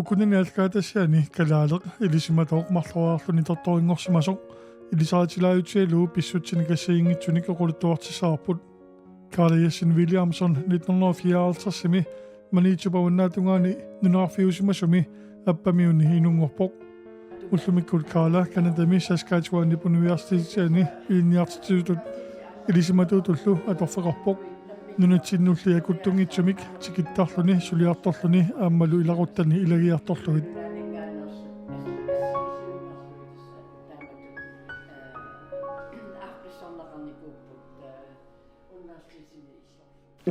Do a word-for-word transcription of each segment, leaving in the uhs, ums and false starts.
Ukunani aallakaatitassiani kalaaleq ilisimatooq marloriarluni tortorinngorsimasoq ilisaritilaajutsigalugu pissutsinikassianngitsunik oqaluttuartissavarput. Karla Jessen Williamson nitten hundrede og fireoghalvtredsimi Maniitsup avannaatungaani nunarfiusimasumi Appamiuni inunngorpoq. Ullumikkut Karla Canadami Saskatchewanip universitetiani ilinniartitsisutut ilisimatuutullu atorfeqarpoq. Nunatsinnulli akuttunngitsumik tikittarluni suliartorluni aammalu ilaquttani ilagiartorlugit.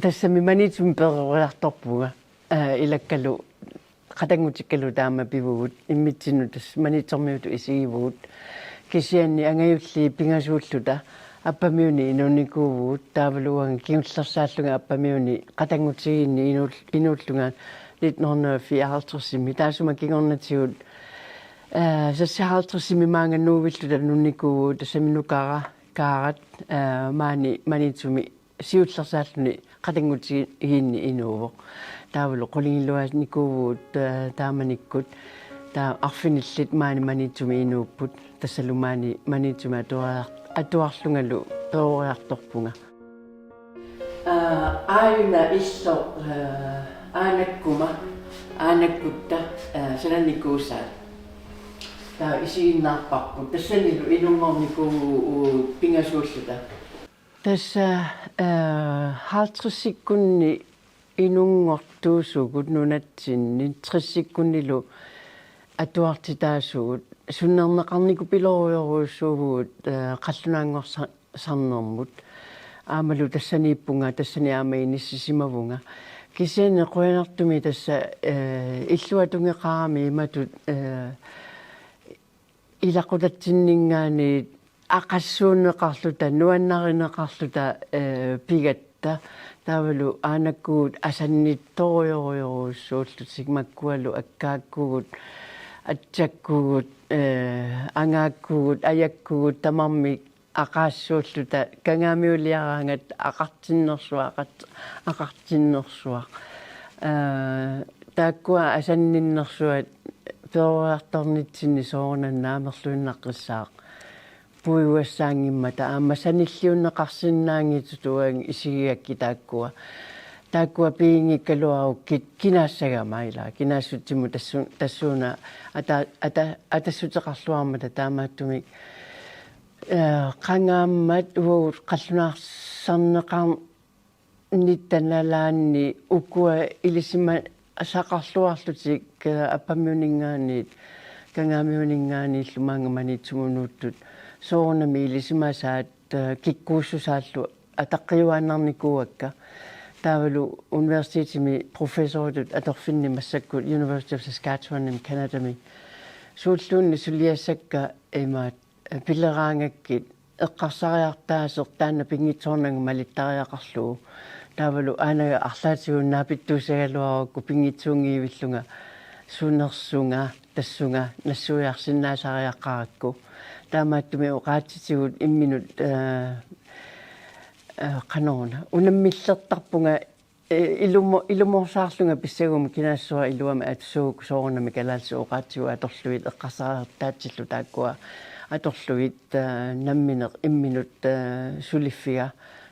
Tassami Maniitsumi peroriartorpunga, aa, ilakkalu qatanngutikkalu taama pivugut, immitsinnut tassa Maniitsormiutut isigivugut. Kisianni angajulliit pingasuulluta Appamiuni inuunikuuvugut, taavalu uanga kingullersaallunga Appamiuni qatanngutigiinni inuul-, inuullunga nitten hundrede og fireoghalvtredsimi. Taassuma kingornatigut, aa, seksoghalvtredsimi maanga Nuuvilluta nuunnikuuvugut, tassami nukara, kaarat, aa, maani Maniitsumi siullersaalluni qatanngutigiinni inuuvoq. Taavalu qulingiluaanikuuvugut, aa, taamanikkut, taava arfinillit maani Maniitsumi inuupput, tassalu maani Maniitsumi atuariar-, atuarlungalu peroriartorpunga. Aa, aajuna illoq, aa, aanakkuma, aanakkutta, aa, sananikuusaat. Taava isiginnaarparput, tassanilu inunngornikuuvugut pingasuulluta. Tassa, aa, halvtredsikkunni inunngortuusugut nunatsinni, tressikkunnilu atuartitaasugut, sunnerneqarnikupilorujorujussuuvugut, aa, qallunaanngorsarnermut. Aammalu tassaniippunga, tassani aamma inissisimavunga. Kisianni qujanartumik tassa, aa, illuatungeqarami imatut, aa, ilaqutatsinninngaanniit aqassuunneqarluta, nuannarineqarluta, ee, pigatta. Taavalu aanakkugut asannittorujorujorujussuullutik, makkualu akkaakkugut, atsakkugut, ee, angaakkugut, ajakkugut tamarmik aqaassuulluta, kangaamiuliaraangat aqartinnersuaq, aqart-, aqartinnersuaq. Ee, taakkua asanninnersuat peroriartornitsinni soorunami naamerluinnaqqissaaq. Puiguassaanngimmata aamma sanilliunneqarsinnaanngitsutut uanga isigigakkit taakkua. Taakkua piginngikkaluarukkit kinaassagama, ilaa, kinaassutsimut tassu-, tassuuna ata-, ata-, atassuteqarluarmata, taamaattumik, ee, qangaammat uagut qallunaarsorneqarnitta nalaanni ukua ilisimasaqarluarlutik, ee, Appamiuninngaanniit, Kangaamiuninngaanniillu maanga Maniitsumuunuuttut, soorunami ilisimasaat, ee, kikkuussusaallu ataqqiuaannarnikuuakka. Taavalu universitetimi professoritut atorfinni massakkut University of Saskatchewanimi Canadami suulluunniit suliassakka imaat pileraangakkit eqqarsariartaaseq taanna pinngitsoornanga malittariaqarlugu. Taavalu aanaga arlaatigut naapittuussagaluarukku pinngitsuunngivillunga sunersunga, tassunga nassuiarsinnaasariaqarakku. Taamaattumik oqaatsitigut imminut, ee, ee, qanoruna, unammillertarpunga, ee, ilumo-, ilumoorsaarlunga pissaguma kinaassuseq iluamik atussuugukku, soorunami kalaallisut oqaatsigut atorlugit, eqqarsariartaatsillu taakkua atorlugit, ee, nammineq imminut, ee, suliffiga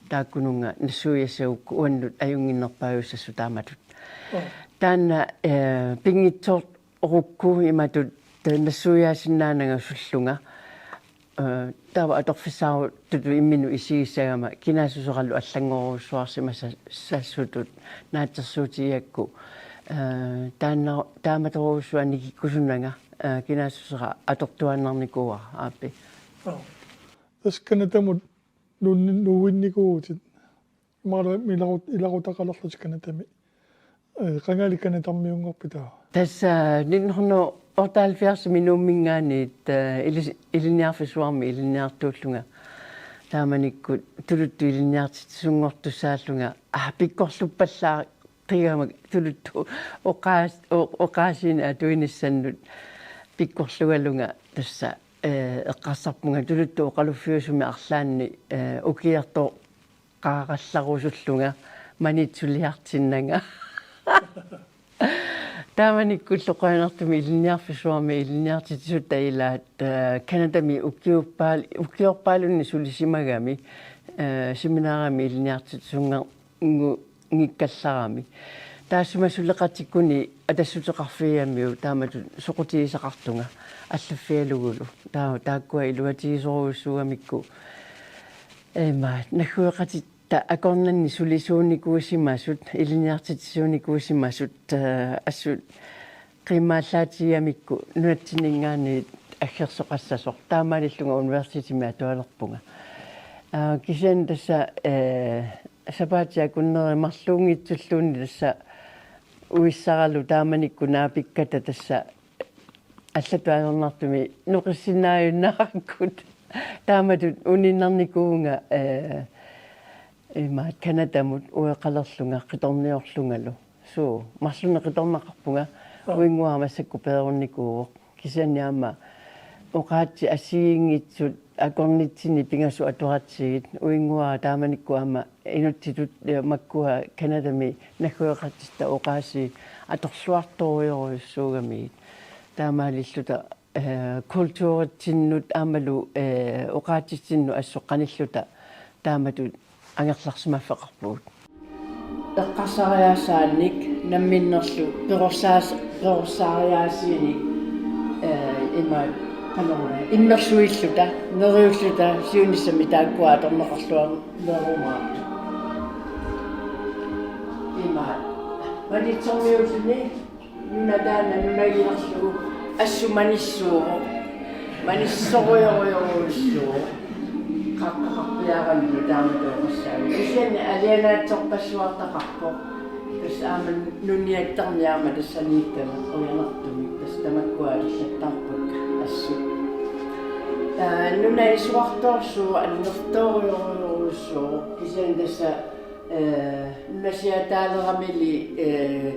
taakkununnga nassuiassagukku uannut ajunnginnerpaajussasut taamatut. Mm. Taanna, ee, pinngitsoorukku imatut, ee, nassuiaasinnaananga sullunga, ee, taava atorfissaarututut imminut isigissagama kinaassuseralu allanngorujussuarsimasassutut naatsorsuutigigakku, ee, taanna, taamatorujussuaq nikikkusunanga, ee, kinaassusera atortuaannarnikuuara, aappi. Aa. Tassa Canadamut nuunni-, nuuinnikuuvutit. Imaluunniit ilaqut-, ilaqutaqalerlutit Canadami. Ee, qangali Canadarmiunngorpit taava? Tassa nitten hundrede og otteoghalvfjerdsimi Nuumminngaanniit, ee, ilis-, ilinniarfissuarmi ilinniartuullunga. Taamanikkut tuluttut ilinniartitsisunngortussaallunga. Aa, pikkorluppallaaqigama tuluttut oqaas-, o-, oqaasiinik atuinissannut pikkorlugalunga tassa, ee, eqqarsarpunga tuluttut oqaluffiusumi arlaanni, ee, ukiarto- qaarallarusullunga Maniitsuliartinnanga. Taamanikkullu qujanartumik ilinniarfissuarmi ilinniartitsisutta ilaat, eh, Canadami ukiorpaal-, ukiorpaalunni sulisimagami, eh, seminarimi ilinniartitsisunngikkallarami. Taassuma suleqatikkuni atassuteqarfigigamiuk taamatut soqutigisaqartunga allaffigalugulu. Taa-, taakkua iluatigisorujussuugamikku. Ima, naggueqatitta akornanni sulisuunikuusimasut, ilinniartitsisuunikuusimasut, eh, assut qiimmaallaatigigamikku nunatsinninngaanniit aggersoqassasoq. Taamaalillunga universitetimi atualerpunga. Aa, kisianni tassa, eh, sapaatip akunneri marluunngitsulluunniit tassa uissaralu taamanikkut naapikkata tassa allatut ajornartumik noqissinnaajunnaarakkit. Taamatut uninnarnikuuvunga, eh, imaat Canadamut ueqalerlunga qitorniorlungalu. Suu, marlunnik qitornaqarpunga. Aa. Uinnguara massakkut peerunnikuuvoq. Kisianni aamma oqaatsit assigiinngitsut akornatsinni pingasut atoratsigit. Uinnguara taamanikkut aamma inuttitut, eh, makkua Canadami naggueqatitta oqaasii atorluartorujorujussuugamigit. Taamaalilluta, eh, kulturitsinnut aammalu, eh, oqaatsitsinnut assut qanilluta taamatut angerlarsimaffeqarpugut. Eqqarsariaasaannik namminnerlu perorsaas-, perorsariaasiinik, eh, ima qanoruna, immersuilluta, neriulluta, siunissami taakkua atorneqarluarnerumaartut. Ima, Maniitsormiuulluni nuna taanna nunagilerlugu assut manissuuvoq. Manissorujorujorujussuuvoq. Qaqqaqarpiaarami taamatut oqassaanga. Kisianni alianaatsorpassuartaqarpoq. Tassa aamma nuniattarniarma tassaniikkami qujanartumik. Tassa tamakkua allattaarpakka assut. Taa nuna isuartoorsuuvoq annertoorujorujorujussuuvoq. Kisianni tassa eh, nunasiataaleramili, eh,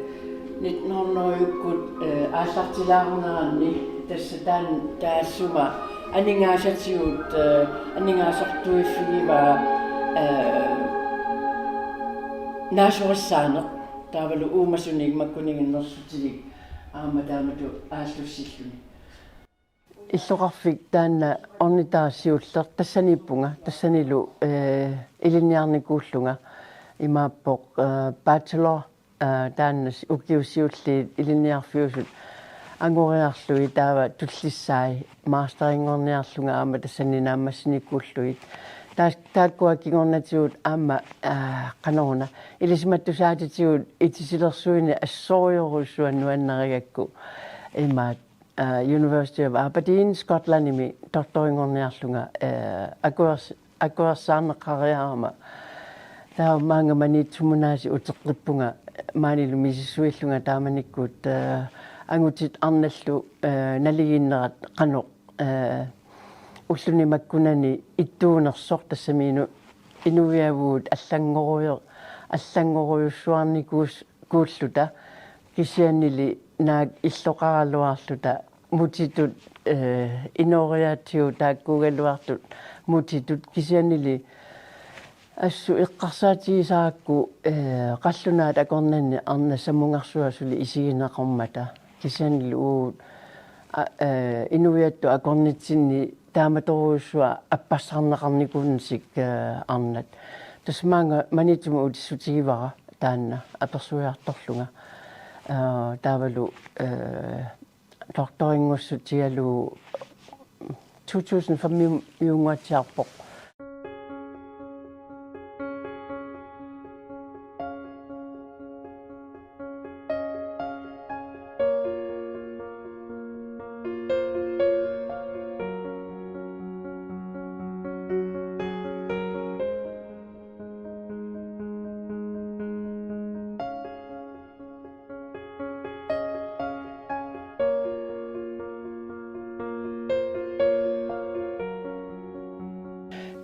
nitten hundredekkut, eh, aallartilaarneranni tassa taan-, taassuma aningaasatigut, eh, aningaasartuiffigivaa, eh, naasorissaaneq taavalu uumasunik makkuniinnersutilik aamma taamatut aallussilluni. Illoqarfik taanna ornitaq siulleq tassaniippunga, tassanilu, eh, ilinniarnikuullunga imaappoq, eh, bachelor, eh, taanna si-, ukiut siulliit ilinniarfiusut angoriarlugit taava tullissaai masterinngorniarlunga aamma tassani naammassinikuullugit. Taas-, taakkua kingornatigut aamma, eh, qanoruna, ilisimattusaatitigut itisilersuineq assorujussuaq nuannarigakku imaat, eh, University of Aberdeen, Scotlandimi doktorinngorniarlunga, eh, akuers-, akuersaarneqariarama. Taava maanga Maniitsumut aasiit uteqqippunga maanilu misissuillunga taamanikkut, eh, angutit arnallu, eh, naligiinnerat qanoq, eh, ulluni makkunani ittuunersoq tassami inu-, inuiavugut allanngorujo-, allanngorujussuarnikuus-, kuulluta kisiannili naak illoqaraluarluta mutitut, eh, inooriaatsigut taakkuugaluartut mutitut kisiannili assut eqqarsaatigisarakku, eh, qallunaat akornanni arnat samungarsuaq suli isigineqarmata kisiannili uagut, a-, eh, inuiattut akornatsinni taamatorujussuaq appassarneqarnikuunnatik, eh, arnat. Tassa maanga Maniitsumut utissutigivara taanna apersuiartorlunga. Eh, taavalu, eh, doktorinngussutsigalugu to tusind fem-iunnguatsiarpoq.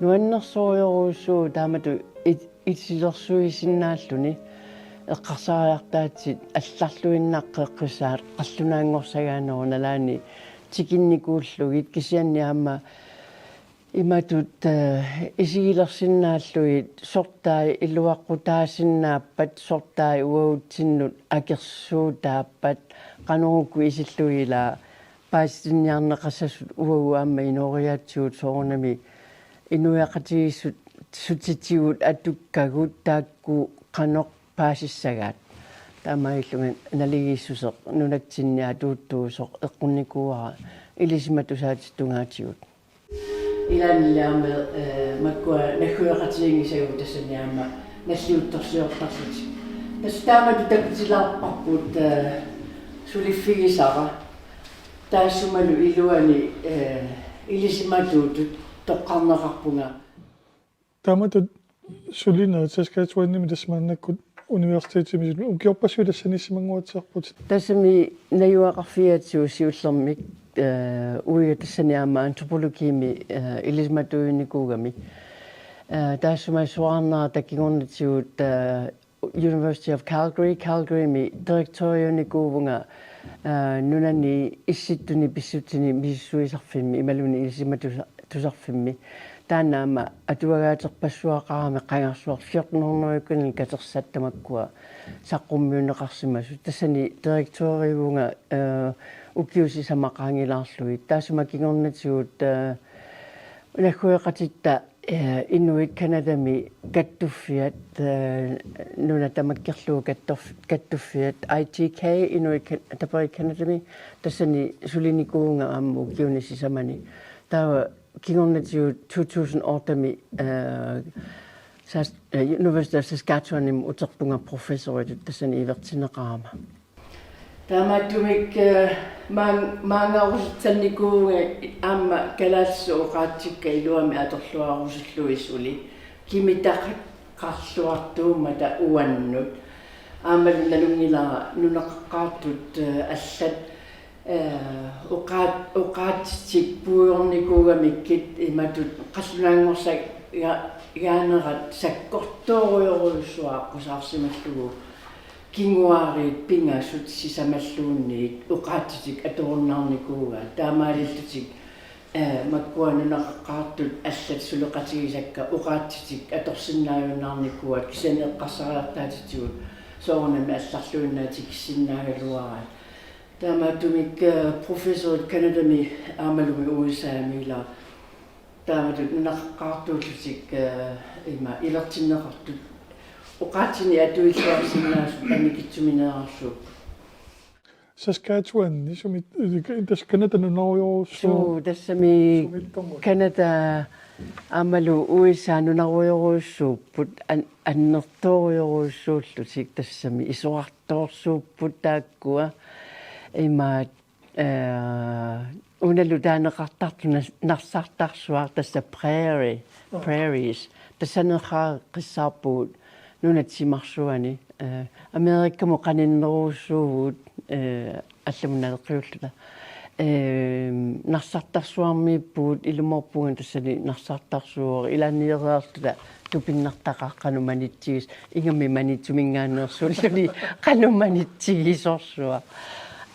Nuannersorujorujussuuvoq taamatut it-, itilersuisinnaalluni eqqarsariartaatsit allarluinnaqqeqqissaat qallunaanngorsagaanerup nalaani tikinnikuullugit kisianni aamma Imatut, eh, isigilersinnaallugit sortai iluaqqutaasinnaappat, sortai uagutsinnut akersuutaappat, qanoq uku isillugilaa paasitinniarneqassasut uagut aamma inooriaatsigut soorunami inuiaqatigiissut sutitigut atukkagut taakku qanoq paasissagaat. Taamaalillunga naligiissuseq nunatsinni atuuttuusoq eqqunnikuuara ilisimatusaatit tungaatigut. Ilaannilaarmi, eh, makkua naggueqatiginngisagut tassani aamma nalliuttorsiortarlutik. Tassa taamatut takutilaarparput, eh, suliffigisara. Taassumalu iluani, eh, ilisimatuutut toqqarneqarpunga. Taamatut sulinerit Saskatchewanimi tassa maannakkut universitetimi ukiorpassuit tassaniissimannguatsiarputit. Tassami najugaqarfigigatsigu siullermik, eh, uiga tassani aamma antropologiimi, eh, ilisimatuunikuugami. Eh, taassuma soraarnerata kingornatigut, eh, University of Calgary, Calgarymi direktøriunikuuvunga, eh, nunani issittuni pissutsini misissuisarfimmi imaluunniit ilisimatusarfimmi. Taanna aamma atuagaaterpassuaqarami qangarsuaq fjorten hundrede katersat tamakkua saqqummiunneqarsimasut. Tassani direktøriuvunga, eh, ukiut sisamat qaangilaarlugit. Taassuma kingornatigut, eh, naggueqatitta, eh, Inuit Canadami kattuffiat, eh, nuna tamakkerlugu kattorf-, kattuffiat I T K, Inuit Kan-, Taperit Canadami, tassani sulinikuuvunga aamma ukiuni sisamani. Taava kingornatigut two thousand ottemi, eh, Sas-, eh, University of Saskatchewanimi uterpunga professoritut tassani ivertinneqarama. Taamaattumik, eh, maan-, maanngarusutsanikuuvunga aamma kalaallisut oqaatsikka iluamik atorluarusullugit suli kimitaqarluartuummata uannut. Aammalu nalunngilara nunaqaqqaartut, eh, allat, eh, oqaat-, oqaatsitik puigornikuugamikkit imatut qallunaanngorsagaanerat sakkortoorujorujussuaq qusaarsimallugu. Kinguaariit pingasut sisamalluunniit oqaatsitik atorunnaarnikuugaat taamaalillutik, eh, makkua nunaqaqqaartut allat suleqatigisakka oqaatsitik atorsinnaajunnaarnikuuaat kisianni eqqarsariartaatitigut soorunami allarluinnaat tikissinnaagaluaraat. Taamaattumik, eh, professorit Canadami aammalumi U S A-mi ila taamatut nunaqaqqaartuullutik, eh, ima ilertinneqartut oqaatsinik atuilluarsinnaasut annikitsuminerarsuupput. Saskatchewan, sumi, eh, tassa Canada nunarujorujussuuvoq. Suu, tassami sumiittormut. Canada aammalu U S A nunarujorujussuupput, an-, annertoorujorujussuullutik tassami isorartoorsuupput taakkua. Imaat, eh, unalu taaneqartartoq nas-, narsartarsuaq tassa prairie, prairies. Tassaneqaqqissaarpugut nunat timarsuani, eh, Amerikamut qaninnerujussuuvugut, eh, allamut naleqqiulluta. Eh, narsartarsuarmiippugut, ilumoorpunga tassani narsartarsuuvoq, ilaanniireerluta tupinnartaqaaq qanoq manitsigisoq, ingammik Maniitsuminngaanneersuulluni qanoq manitsigisorsuaq.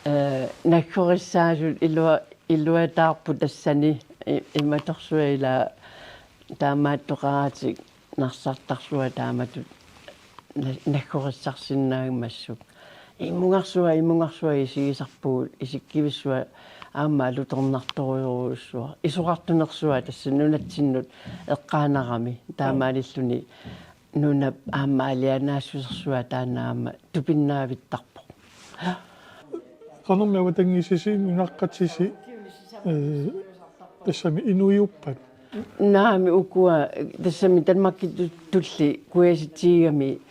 Eh, naggorissaasut ilua-, iluataarput tassani i-, imatorsuaq ila taamaattoqaratik narsartarsuaq taamatut na-, naggorissarsinnaammassuk. Imunngarsuaq, imunngarsuaq isigisarpugut, isikkivissuaq aamma alutornartorujorujussuaq. Isorartunersuaq tassa nunatsinnut eqqaanarami. Taamaalilluni nunap aamma alianaassusersuaq taanna aamma tupinnaavittarpoq. Qanormi avatangiisisi nunaqqatisi, eh, tassami inuiuppat? Naamik, ukua tassami Danmarkitulli kuiasitsigigami,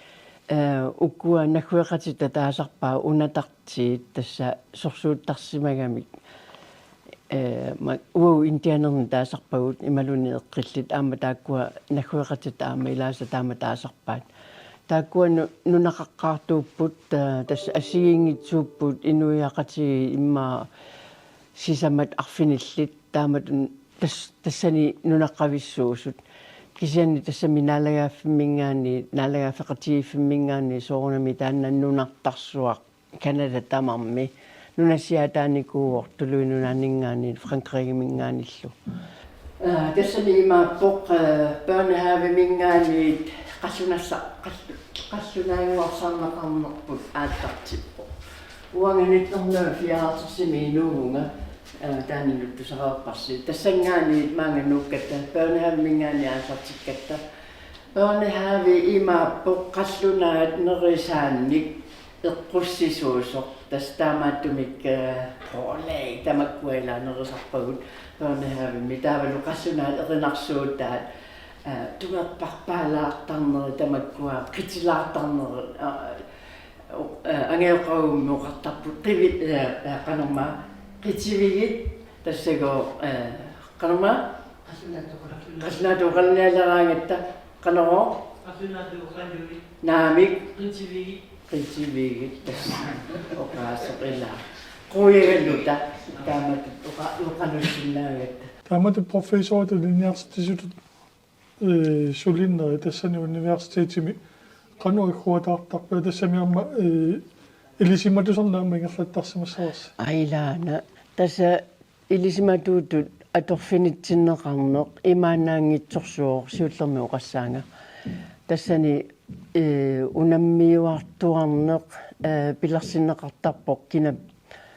eh, ukua naggueqatitta taasarpaat unatartiit tassa sorsuuttarsimagamik. Eh, ma-, uagut indianerni taasarpagut imaluunniit eqqillit aamma taakkua naggueqatitta aamma ilaasa taama taasarpaat. Taakkua nu-, nunaqaqqaartuupput, eh, tassa assigiinngitsuupput inuiaqatigiit immaqa sisamat arfinillit taamatut tas-, tassani nunaqqavissuusut. Kisianni tassami naalagaaffimminngaanniit, naalagaaffeqatigiiffimminngaanniit soorunami taanna nunartarsuaq Canada tamarmi. Nunasiaataanikuuvoq Tuluit Nunaanninngaanniit Frankrigiminngaanniillu. Aa, tassani imaappoq, aa, børnehaveminngaanniit qallunassa-, qallu-, qallunaajuarsarneqarnerput aallartippoq. Uanga nitten hundrede og fireoghalvtredsimi inuuvunga, aa, taanna nuttusareerparsi. Tassanngaanniit maanga nuukkatta, børnehaveminngaanniit aallartikkatta. Børnehave imaappoq qallunaat nerisaannik eqqussisuusoq, tassa taamaattumik, eh, pålæg tamakkua ilaa nerisarpagut børnehavemi, taavalu qallunaat erinarsuutaat, eh, tungerparpaalaartarnerit tamakkua, qitilaartarnerit, eh, o-, eh, angajoqqaagumiuqartarput, qivi-, eh, eh, qanormaa, qitivigit, tassagooq, eh, qanormaa? Qallunaatooqalunialeraangatta, qanorooq? Qallunaatooqaluit. Naamik. Qitivigit. Qitivigit, tassa. Oqaaseq ilaa. Quiagaluta. Taamatut oqa-, oqalussinnaagatta. Taamatut professoritut ilinniartitsisutut, eh, sulinerit tassani universitetimi qanoq agguataartarpit, tassami aamma, eh, ilisimatusarneq aamma ingerlattarsimassavarsi. Aa, ilaana. Tassa ilisimatuutut atorfinitsinneqarneq imaannaanngitsorsuuvoq, siullermik oqassaanga. Tassani, eh, unammiuartuarneq, eh, pilersinneqartarpoq kina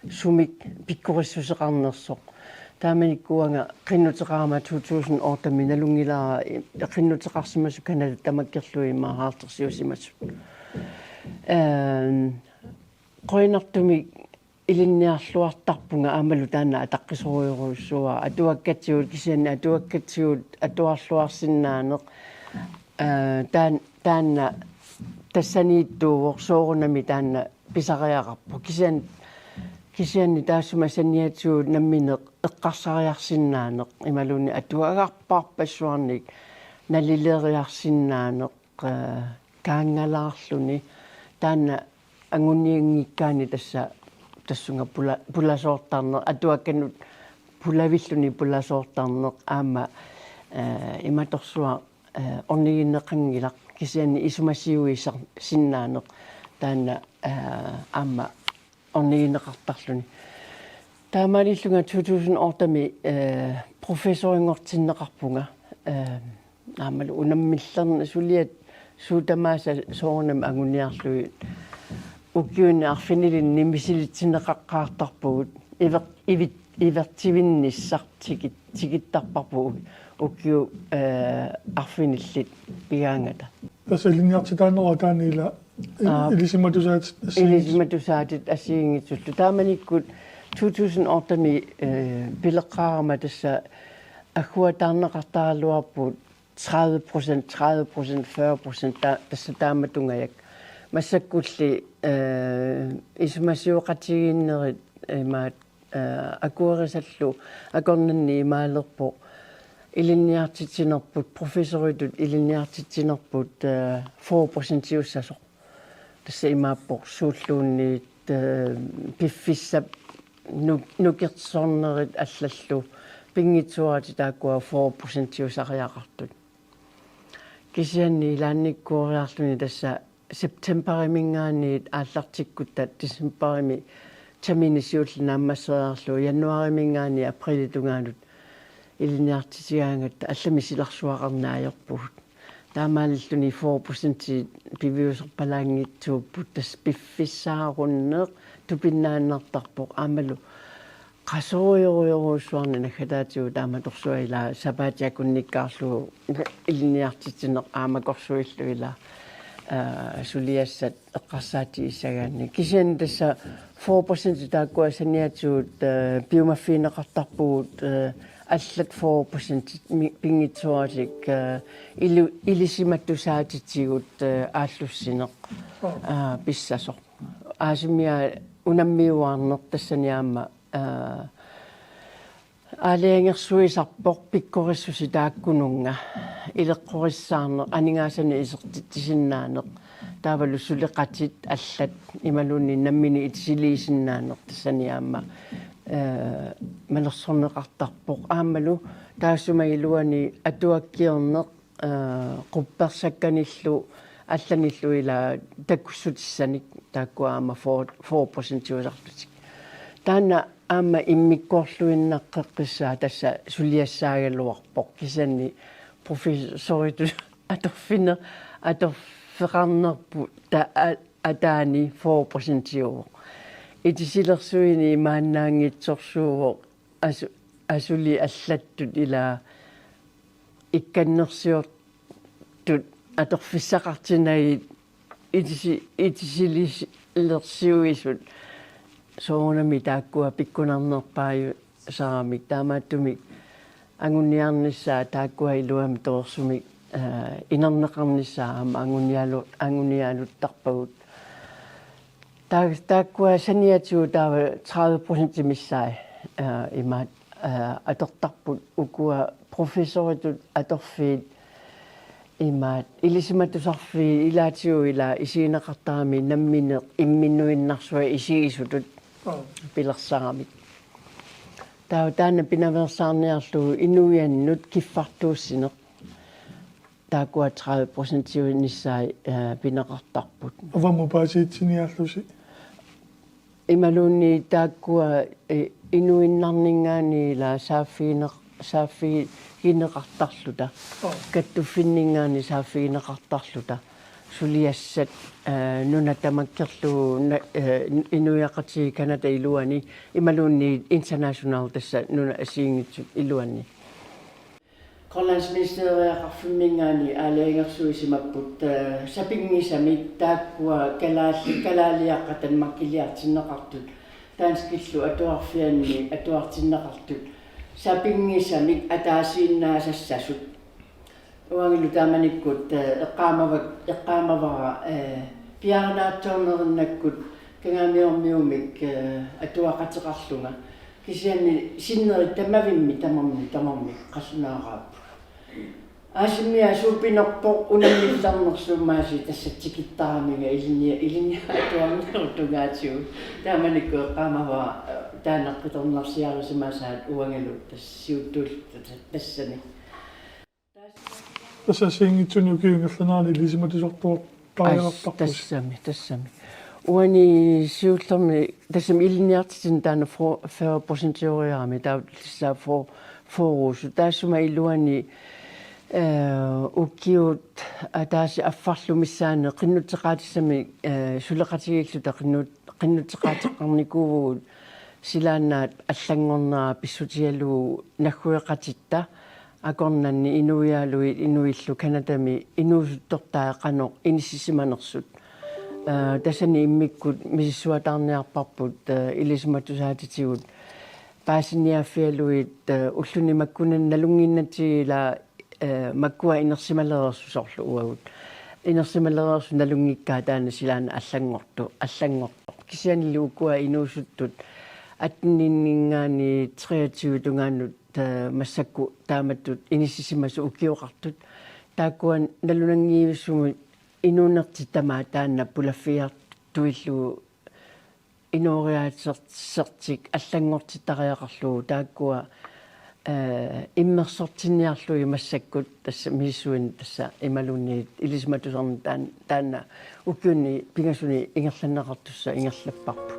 sumik pikkorissuseqarnersoq. Taamanikkut uanga qinnuteqarama to tusind otte-mi nalunngilara, eh, qinnuteqarsimasut Canada tamakkerlugit immaqa halvtredsiusimasut. Ehm, qujanartumik ilinniarluartarpunga aammalu taanna ataqqisorujorujussuuara, atuakkatigut, kisianni atuakkatigut atuarluarsinnaaneq, aa, taan-, taanna tassaniittuuvoq, soorunami taanna pisariaqarpoq. Kisianni, kisianni taassuma saniatigut nammineq eqqarsariarsinnaaneq imaluunniit atuagarpassuarnik nalileriarsinnaaneq, eh, kaanngalaarluni. Taanna angunianngikkaanni tassa tassunga pula-, pulasoortarneq, atuakkanut pulavilluni pulasoortarneq aamma, eh, imatorsuaq, eh, orniginneqanngilaq, kisianni isumasiuisar-, sinnaaneq taanna, eh, aamma ornigineqartarluni. Taamaalillunga to tusind otte-mi, eh, professorinngortinneqarpunga, eh, aammalu unammillerneq suliat suut tamaasa soorunami anguniarlugit ukiuni arfinilinni misilitsinneqaqqaartarpugut, iver-, ivit-, ivertivinnissaq tikit-, tikittarparput ukiut, eh, arfinillit pigaangata. Tassa ilinniartitaanerup taanna ila i-, Aa, ilisimatusaatit assigiinngits-, ilisimatusaatit assigiinngitsullu. Taamanikkut to tusind otte-mi, eh, pileqqaarama tassa agguataarneqartaraluarpugut tredive procent, tredive procent, fyrre procent ta-, tassa taamatungajak. Massakkulli, eh, isumasioqatigiinnerit imaat, eh, akuerisallu akornanni imaalerpoq ilinniartitsinerput, professoritut ilinniartitsinerput, eh, fyrre procentiussasoq. Tassa imaappoq suulluunniit, eh, piffissap nuk-, nukersornerit allallu pinngitsooratik taakkua fyrre procentiusariaqartut. Kisianni ilaannikkooriarluni tassa septemberiminngaanniit aallartikkutta decemberimi tamanit siulleq naammasseriarlugu januariminngaanniit aprilip tungaanut ilinniartitigaangatta allamik silarsuaqarneq ajorpugut. Taamaalilluni fyrre procentit piviusorpalaanngitsuupput, tassa piffissaarunneq tupinnaannartarpoq aammalu qasorujorujorujussuarnik naggataatigut taamatorsuaq ilaa sapaatip akunnikkaarlugu ilinniartitsineq aamma korsuillu ilaa, aa, suliassat eqqarsaatigissagaanni. Kisianni tassa fyrre procent taakkua saniatigut, aa, piumaffigineqartarpugut, aa, allat fyrre procent mi-, pinngitsooratik, aa, ilu-, ilisimatusaatit, aa, aallussineq, aa, pissasoq. Aasimiaa unammiuaarneq tassani aamma, aa, aalajangersuisarpoq pikkorissuseq taakkununnga, ileqqorissaarneq, aningaasanik isertitsisinnaaneq, taavalu suleqatit allat imaluunniit nammineq itisiliisinnaaneq tassani aamma, eh, malersorneqartarpoq. Aammalu taassuma iluani atuakkiorneq, eh, quppersakkanillu allanillu ilaa takussutissanik, taakkua aamma fyrre, fyrre procentiusarlutik. Taanna Aamma immikkoorluinnaqqeqqissaaq tassa suliassaagaluarpoq, kisianni professoritut atorfine-, atorfeqarnerput ta-, a-, ataani fyrre procentiuvoq. Itisilersuini imaannaanngitsorsuuvoq asu-, asuli allattut ilaa ikkannersiortut atorfissaqartinagit itisi-, itisilersuisut soorunami taakkua pikkunarnerpaajusaramik, taamaattumik anguniarnissaa taakkua iluamik torersumik, eh, inerneqarnissaa aamma angunialu-, angunialuttarpagut. Taa-, taakkua saniatigut taava tredive procent missaat, eh, imaat, eh, atortarput ukua professoritut atorfiit imaat ilisimatusarfiit ilaatigut ilaa isigineqartaramik nammineq imminuinnarsuaq isigisutut Aap. pilersaramik. Taava taanna pinaveersaarniarlugu inuiannut kiffartuussineq. Taakkua tredive procentiunissaat, eh, pineqartarput. Avammut paasitsiniarlusi. Imaluunniit taakkua, eh, inuinnarninngaanniit ilaa saaffigineq-, saaffigineqartarluta. Aap. Kattuffinninngaanniit saaffigineqartarluta. Suliassat, eh, nuna tamakkerlugu na-, eh, inuiaqatigiit Canada iluani, imaluunniit international tassa nunat assigiinngitsut iluanni. Grønlandsministeriaqarfimminngaanniit aalajangersuisimapput, eh, sapinngisamik taakkua kalaal-, kalaaliaqqat Danmarkiliartinneqartut, danskillu atuarfianni atuartinneqartut, sapinngisamik ataasiinnaassassasut. Uangalu taamanikkut, eh, eqqaamava-, eqqaamavara, eh, piaarnaatsoornerinnakkut Kangaamiormiumik, eh, atuaqateqarlunga. Kisianni sinneri tamavimmi tamarmi, tamarmi qallunaaraapput. Aasimmia suut pinerpoq unammillernersuummaasi tassa tikittaraminga ilinnia-, ilinniartuarnerup tungaatigut. Taamanikkut eqqaamavara, eh, taanna qitornarsiarisimasaat uangalu tassa siuttuul-, tassa tassani. Tassa assigiinngitsunik ukiup ingerlanerani ilisimatusartuartariaqartarpusi. As-, tassami, tassami. Uani siullermi, tassami ilinniartitsineq taanna fo-, fyrre procentioriarami, taava tassa fo-, fyrre. Taassuma iluani, eh, ukiut ataaseq affarlu missaani qinnuteqaatissamik, eh, suleqatigiilluta qinnut-, qinnuteqaateqarnikuuvugut silaannaat allanngornera pissutigalugu naggueqatitta akornanni inuiaalui inuillu Canadami inuusuttortai qanoq inissisimanersut. Eh, tassani immikkut misissuataarniarparput, eh, ilisimatusaatit paasiniaaffigalugit, eh, ulluni makkunani nalunnginnatsigit ilaa, eh, makkua inersimalereersut soorlu uagut. Inersimalereersut nalunngikkaat taanna silaannaap allanngortoq, allanngortoq. Kisiannili ukua inuusuttut atteninninngaanniit treogtyve tungaanut, eh, massakkut taamatut inissisimasut ukioqartut. Taakkua nalunanngivissummik inuunertik tamaat taanna pulaffigiartuillugu inooriaasertik allanngortittariaqarlugu taakkua, eh, immersortinniarlugit massakkut tassa misissuineq tassa imaluunniit ilisimatusarneq taan-, taanna ukiuni pingasuni ingerlanneqartussaq ingerlapparput.